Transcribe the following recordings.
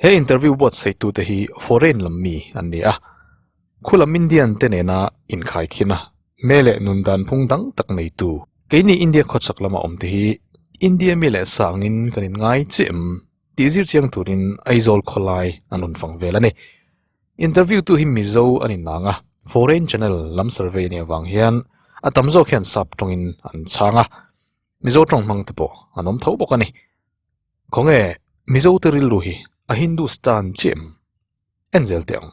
He interview buatsaitute hi foreign lam mi an ni a, khulam Indian te nena inkhaikhin a, hmel leh nun dan phung dang tak neitu. Keini India khawchhak lama awmte hi India mi leh sangin kan inngai chiah em tih zir chiang turin Aizawl khawlai an rawn fang vel a ni. Interview tu hi Mizo a ni nang a, foreign channel lam survey a nih avang hian a tam zawk hian sap tawngin an chhang a, Mizo tawng hmang te pawh an awm tho bawk a ni. Khawnge Mizo te rilru hi a Hindustan chiah em? En zel teh ang.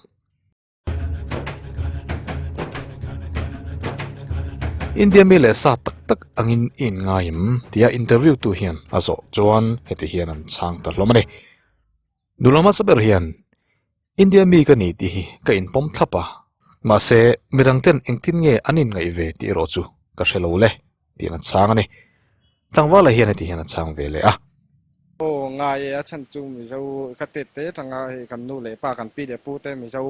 India mi leh sa tak tak angin i inngai em? Tia interview tu hian a zawh chuan heti hian an chhang ta hlawm a ni. Nula hmasa ber hian India mi ka ni tih hi ka inpawm thlap a, mahse midang ten engtin nge an inngaih ve tih erawh chu ka hre lo le tiin a chhang a ni. Tlangvala hian heti hian a chhang ve leh a. Aw ngai e, a chhan chu Mizo ka tet te atanga hei kan nu leh pa kan pi leh pu te Mizo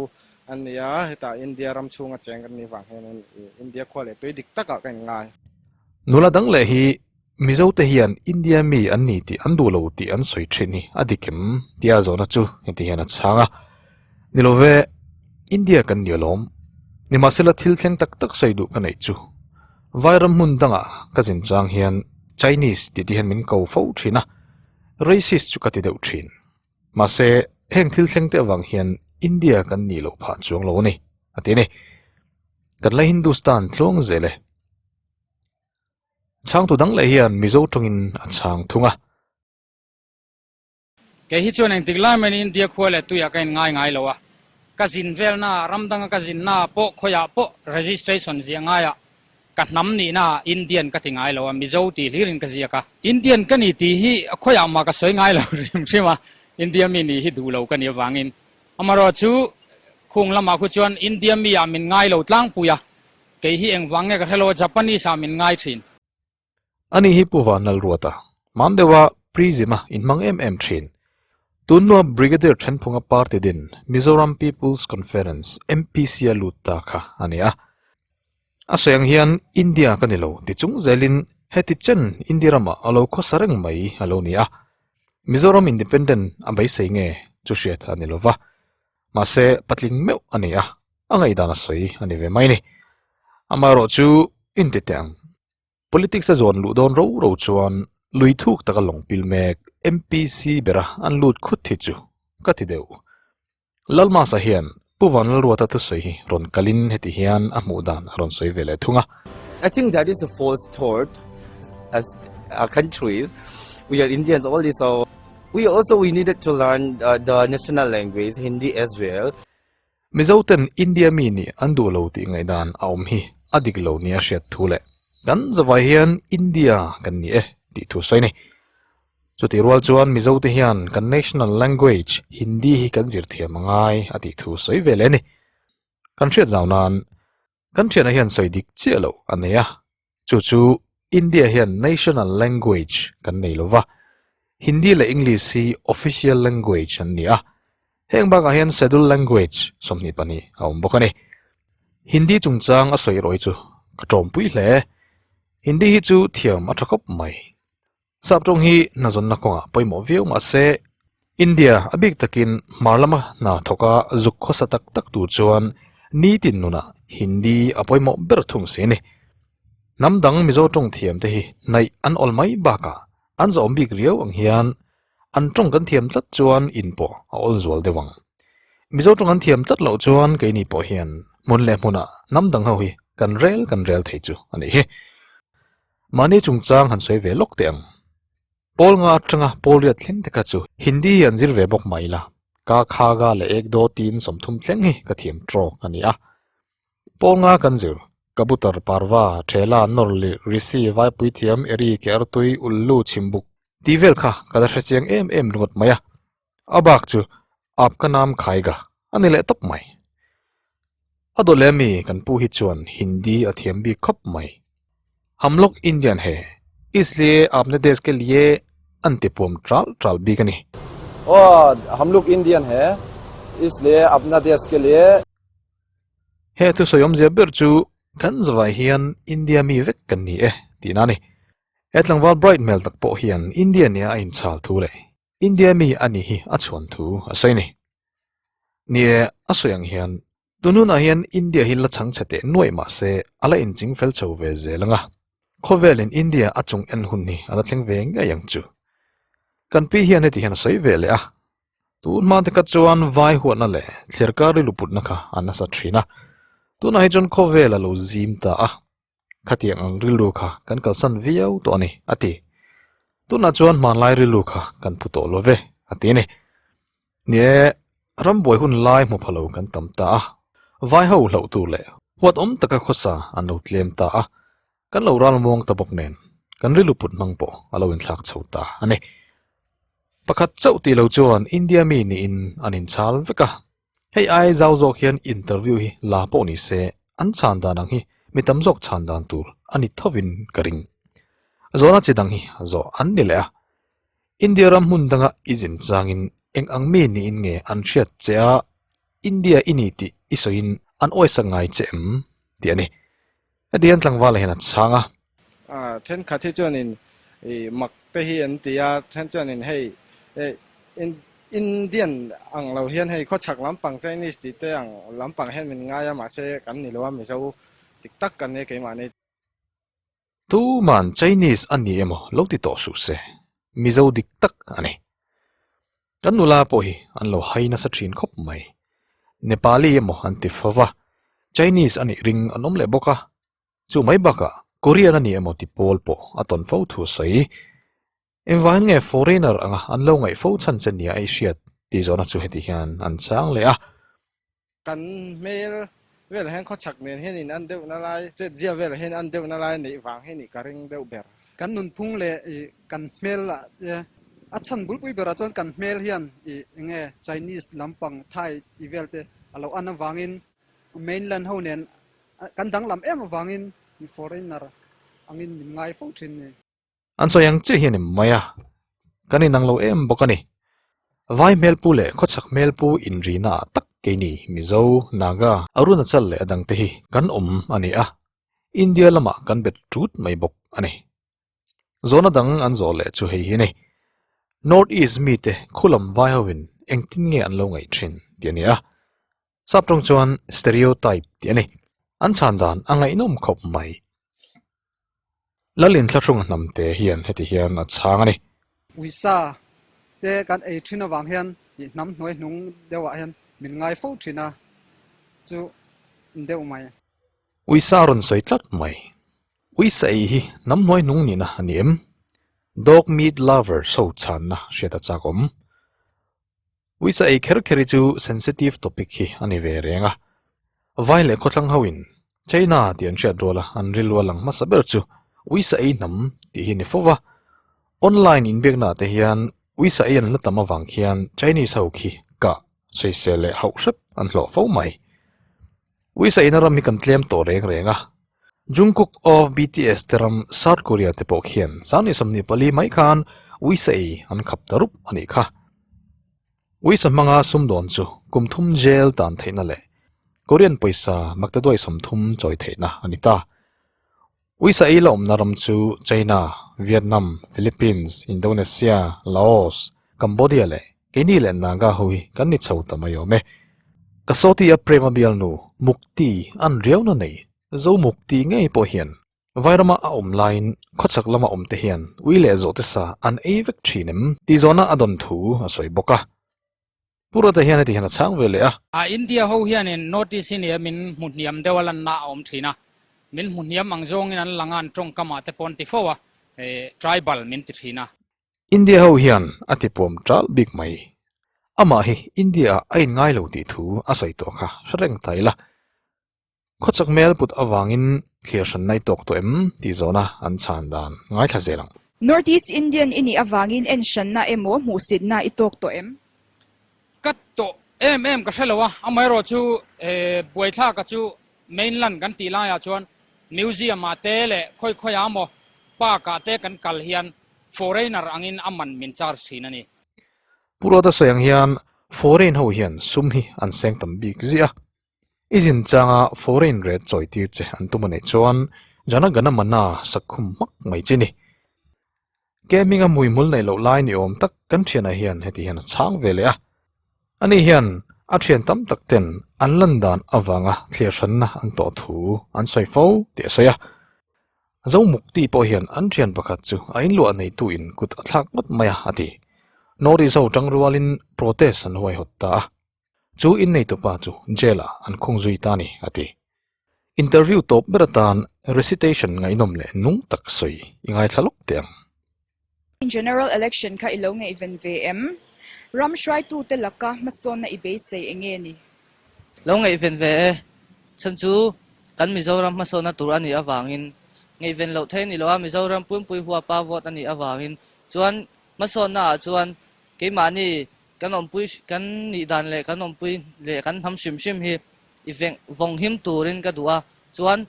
an ni a, hetah India ram chhunga cheng kan nih vang hian India khua leh tui dik takah ka inngai. Nula dang leh hi Mizo te hian India mi an ni tih an duh lo tih an sawi thin hi a dik em? Tia zawhna chu heti hian a chhang a. Ni lo ve, India kan ni alawm. Nimahsela thil thleng tak tak sawi duh ka neih chu Vairam hmun dangah ka zin chang hian Chinese tih te hian min ko fo thin a, racist chu ka ti deuh thin. Mahse, heng thil thleng te avang hian India kan nih loh phah chuang lo a ni, a ti a ni. Kan la Hindustan tluang zel e. Chhangtu dang leh hian Mizo tawngin a chhang thung a. Kei hi chuan engtik lai maiin India khua leh tuiah ka inngai ngai lo a, ka zin velnaah, ram danga ka zinnaah pawh khawiah pawh registration ziah ngaiah ka hnam nihnaah Indian ka ti ngai lo a, Mizo tih hlirin ka ziak a. Indian ka ni tih hi khawiah mah ka sawi ngai lo hrim hrim a, India mi nih hi duh lo ka nih avangin. Amaherawhchu khung lamah khu chuan India mi ah min ngai lo tlangpui a, kei hi engvang nge ka hre lo a, Japanese ah min ngai thin. Ani hi Pu Vanlalruata, mam deuha Prism-a inhmang em em thin. Tunlua Brigadier Thenphunga party din Mizoram People's Conference, MPC, a lut ta kha a ni a. A sawi ang hian India ka ni lo ti chung zelin heti chen India ramah a lo khawsa reng mai a lo ni a. Mizoram Independent a beisei nge chu hriat a ni lo va. Mahse patling meuh a ni a, a ngaihdan a sawi a ni ve mai ni. Amaherawhchu inti teh ang. Politics a zawn luh dawn ro ro chuan lui thuk taka lawng pil mek MPC bera an lut khut hi chu ka ti deuh. Lalmasa hian Pu Vanlalruata thusawi hi rawn kalin heti hian a hmuh dan a rawn sawi ve leh thung a. I think that is a false thought as a country we are Indians only so we also we needed to learn the national language Hindi as well. Mizo ten India mi nih an duh lo tih ngaihdan a awm hi a dik lo nia hriat thu leh kan zavai hian India kan ni e tih thu sawi a ni. Chutih rual chuan Mizo te hian kan national language Hindi hi kan zir thiam a ngai a tih thu sawi ve leh a ni. Kan hriat zau nan kan thianah hian sawi dik chiah loh a nei a, chu chu India hian national language kan nei lo va, Hindi leh English hi official language an ni a, heng bakah hian schedule language 22 a awm bawk a ni. Hindi chungchang a sawi erawh hi chu ka tawmpui hle. Hindi hi chu thiam a tha khawp mai. Sap tawng hi hnazawnna kawngah pawimawh viau mahse India a bik takin hmar lama hna thawka zuk khawsa tak tak tur chuan nitin nunah Hindi a pawimawh ber thung si a ni. Hnam dang Mizo tawng thiam te hi hnaih an awl mai bakah an zawm bik riau ang hian an tawng kan thiam tlat chuan in pawh a awl zual deuh ang. Mizo tawng an thiam tlat loh chuan keini pawh hian hmun leh hmunah hnam dang ho hi kan rel kan rel thei chu a nih hi. Mahni chungchang han sawi ve lawk teh ang. Pawl nga atanga pawl riat thleng te kha chu Hindi hi an zir ve bawk mai la, ka kha ga leh ek do tiin 30 thleng hi ka thiam trawk a ni a. Pawl nga kan zir, Kabutar, Parva, Thela, Nawrli, Risi, Vaipui thiam, Eri, Keartui, Ullu, Chhimbuk tih vel kha ka la hre chiang em em ringawt mai a. A bak chu Aap ka nam khai ga a ni leh tawp mai. A dawleh ami kan pu hi chuan Hindi a thiam bik khawp mai. Hum log Indian he, isliye aapne desh ke liye an ti puam tral tral bik a ni. Aw, hum log Indian he, isliye apna desh ke liye. He thusawi awmzia ber chu kan zavai hian India mi vek kan ni e tihna a ni. He tlangval bright hmel tak pawh hian India nia a inchhal thu leh. India mi a nih hi a chhuan thu a sawi a ni. Ni e, a sawi ang hian tun hunah hian India hi la chhang chhe teh nuaih mah se a la inching fel chho ve zel ang a, khawvelin India a chung en hun hi a la thleng ve ngei ang chu. Kan pi hian heti hian a sawi ve leh a, tun hma te kha chuan vai huatna leh thliarkar rilru putna kha a nasa thin a, tunah hi chuan khawvel a lo zim ta a. Khatiang ang rilru kha kan kalsan viau tawh a ni, a ti. Tunah chuan hmanlai rilru kha kan phu tawh lo ve, a ti a ni. Ni e, rambuai hun lai hmu pha lo kan tam ta a, vai ho hlauh tur leh huat awm taka khawsa an lo tlem ta a, kan lo ral muang ta bawk nen, kan rilru put hmang pawh a lo inthlak chho ta a ni. Pakhat chauh tih lo chuan India mi niin an inchhal vek a. Hei ai zau zawk hian interview hi la pawh ni se an chhan dan ang hi mi tam zawk chhan dan tur a ni thovin ka ring. Zawhna chi dang hi zawh an ni leh a. India ram hmun danga i zin changin eng ang mi niin nge an hriat che a, India i ni tih i sawiin an awisa ngai che em tih a ni. Heti hian tlangvala hian a chhang a. Thenkhat hi chuanin mak te hi an ti a, then chuanin hei Indian ang lo hian hei khawchhak lampang Chinese tih te ang lampang hian min ngai a, mahse kan ni lo a, Mizo dik tak kan nia keimahni. Tuman Chinese a ni emaw lo ti tawh suh se, Mizo dik tak a ni. Kan nula pawh hi an lo hai nasa thin khawp mai. Nepali emaw an ti fo va, Chinese a nih ring an awm leh bawk a. Chu mai bakah Korean a ni emaw ti pawl pawh a tawn fo thu a sawi. Engvangin nge foreigner anga an lo ngaih fo chhan che nia i hriat tih zawhna chu heti hian an chang leh a. Kan hmel velah hian khawchhak nen hian in an deuhna lai, chet zia velah hian an deuhna lai neih vang hi nih ka ring deuh ber. Kan nunphung leh i kan hmel ah te a chhan bulpui berah chuan kan hmel hian i enge Chinese lampang Thai tih vel te a lo an avangin mainland ho nen kan danglam em avangin foreigner angin min ngai fo thin ni. An sawi ang chiah hian i mai a, kan inang lo em bawk a ni. Vai hmelpu leh khawchhak hmelpu inrina ah tak keini Mizo, Naga, Arunachal leh a dangte hi kan awm a ni a, India lamah kan bet ṭut mai bawk a ni. Zawhna dang an zawh leh chu hei hi a ni, North East mite khulam vai hovin engtin nge an lo ngaih ṭhin tih a ni a, Sap tawng chuan stereotype tih a ni. An chhan dan a ngaihnawm khawp mai. Lalin thlahrunga hnamte hian heti hian a chhang a ni. Uisa te kan ei thin avang hian ih hnam hnuai hnung deuhah hian min ngai fo thin a, chu deuh mai. Uisa rawn sawi tlat mai. Uisa ei hi hnam hnuai hnung nihna a ni em? Dog meat lovers ho chhanna hriat a chak awm. Uisa ei kher kher hi chu sensitive topic hi a ni ve reng a. Vai leh khawthlang ho in China tih an hriat rual a, an rilru a lang hmasa ber chu uisa ei hnam tih hi a ni fo va. Online inbiakna ah te hian uisa ei an la tam avang khian Chinese ho khi kah sawisel leh hauh hrep an hlawh fo mai. Uisa eina ram hi kan tlem tawh reng reng a. Jungkook of BTS te ram South Korea te pawh khian 24 mai khan uisa ei an khap ta rup a nih kha. Uisa hmanga sumdawn chu kum thum jail tan theihna leh Korean pawisa maktaduai 30 chawi theihna a ni ta. Uisa ei la awmna ram chu China, Vietnam, Philippines, Indonesia, Laos, Cambodia leh keini leh Naga ho hi kan ni chho ta mai awm e. Ka sawti a Prema bialnu Mukti an riauna nei Zo Mukti ngei pawh hian Vairama a awm laiin khawchhak lama awm te hian ui leh zawhte sa an ei vek thin em tih zawhna a dawn thu a sawi bawk a. Pu Rata hian heti hian a chhang ve leh a. A India ho hianin North East hi nia min hmu hniam deuh a lanna a awm thin a, min hmu hniam ang zawngin an lang a, an tawngkam ah te pawh an ti fo a, tribal min ti thin a. India ho hian a ti puam ṭal bik mai. Amah hi India ah a inngai lo tih thu a sawi tawh kha hre reng ta ila. Khawchak hmel put avangin thlir hran nai tawk tawh em tih zawhna an chhan dan ngaithla zel ang. North East Indian i nih avangin en hranna emaw hmuhsitna i tawk tawh em? Ka tawh em em ka hre lo a, amaherawh chu buaithlaka chu mainland kan tih laiah chuan museum ah te leh khawi khawi ah maw park ah te kan kal hian foreigner angin a man min charge thin a ni. Pu Ruata sawi ang hian foreign ho hian sum hi an seng tam bik ziah a, I zin changa foreign rate chawi tir che an tum a neih chuan Jana Gana Mana sak khum hmak mai chi ni. Keming a hmuihmul neih loh lai ni awm tak kan thianah hian heti hian a chhang ve leh a. Ani hian a thian tam tak ten an lan dan avanga thlir hranna an tawh thu an sawi fo tih a sawi a. Zomukti pawh hian an thian pakhat chu a inluah neitu in kut a thlak ngawt mai a a ti. North East ho tang rualin protest an huaihawt ta a. Chu inneitupa chu jail ah an khung zui ta a ni a ti. Interview tawp ber atan recitation ngaihnawm leh nung tak sawi i ngaithla lawk teh ang. General Election kha i lo ngaihven ve em? Ram hruaitute laka hmasawnna i beisei eng nge ni? Lo ngaihven ve e. Chhan chu kan Mizoram hmasawnna tur a nih avangin ngaihven loh thei a ni lo a, Mizoram pumpui huapa vote a nih avangin chuan hmasawnna ah chuan keimahni Kan awmpui kan nih dan leh kan awmpui leh kan hnam hrim hrim hi i veng vawng him turin ka duh a, chuan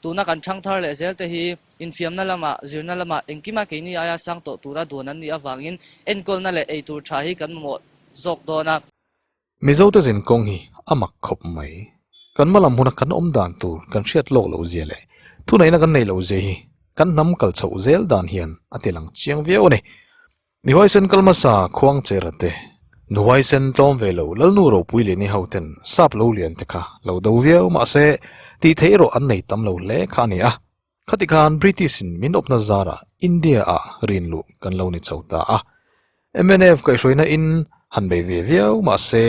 tuna kan thang thar leh zel te hi infiamna lamah, zirna lamah engkima keini aia sang tawh tura duan an nih avangin enkawlna leh eitur tha hi kan mamawh zawk dawn a. Mizote zin kawng hi a mak khawp mai. Kan hma lam huna kan awm dan tur kan hriat lawk loh zia leh thuneihna kan neih loh zia hi kan hnam kal chhoh zel dan hian a ti lang chiang viau a ni. Mi huaisen kal hmasa khuang chera te, nu huaisen tlawm ve lo Lalnu ropui leh ni ho ten sap lo lian te kha lo do viau mahse tih theih erawh an nei tam lo hle kha a ni a. Khati khan British in min awpna zarah India ah rin luh kan lo ni chho ta a. Mnf kaihhruaina in han bei ve viau mahse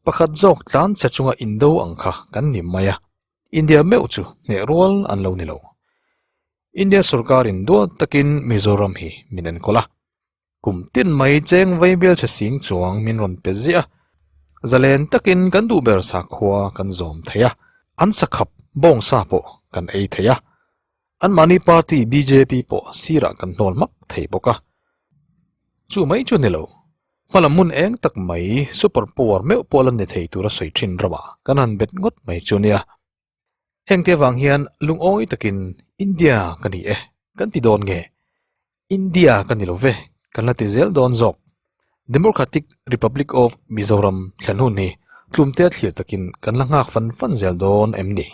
pakhat zawk tlan chhe chunga indo ang kha kan ni mai a, India meuh chu hneh rual an lo ni lo. India sorkarin duat takin Mizoram hi min enkawl a, kum tin mai cheng veibial chhe sing chuang min rawn pe ziah a, zalen takin kan duh ber sakhua kan zawm thei a, an sakhap bawngsa pawh kan ei thei a, anmahni party bjp pawh sirah kan hnawl hmak thei bawk a. Chu mai chu ni lo, hmalam hmun eng tak mai super power meuh pawh la ni thei tura sawi thin ramah kan han bet ngawt mai chu nia. Hengte avang hian lungawi takin India ka ni e kan ti dawn nge? India ka ni lo ve kan la ti zel dawn zawk. Democratic Republic of Mizoram thlen hun hi tlumte a thlir takin kan la nghak fan fan zel dawn em ni?